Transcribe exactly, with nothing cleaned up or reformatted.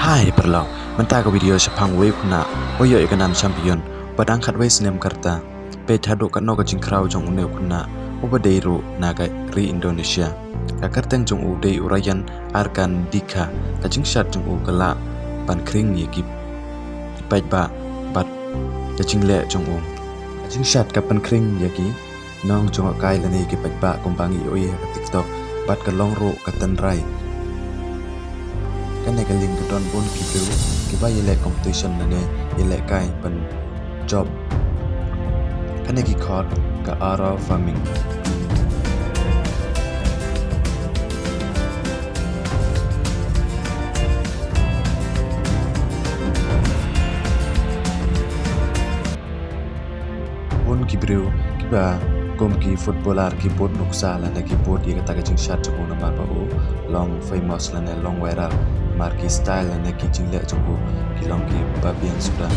Hai paralok, mynta ka video shaphang uwei u khynnah uba ïoh ïa ka nam champion ba dang khatwei snem ka rta. Peit haduh katno ka jingkhraw jong une u khynnah uba dei ruh na ka ri Indonesia. Ka kyrteng jong u dei u Ryan Arkandika. Ka jingshad jong u ka lah ban khring ïa ki paidbah bad ka jingleh jong u. Ka jingshad ka pynkhring ïa ki nongjngohkai lane ki paidbah kumba ngi ïohi ha ka TikTok bad ka long ruh ka tynrai. Kane ka lieng ka don bun ki briew kiba ïaleh competition lane ïalehkai ban jop. Kane ki khot ka aura farming. Bun ki briew kiba kum ki footballer ki bud nuksa lane ki bud ïa kata ka jingshad jong u namar ba u long famous lane long viral namar ki style lane ki jingleh jong u ki long kiba biang suda.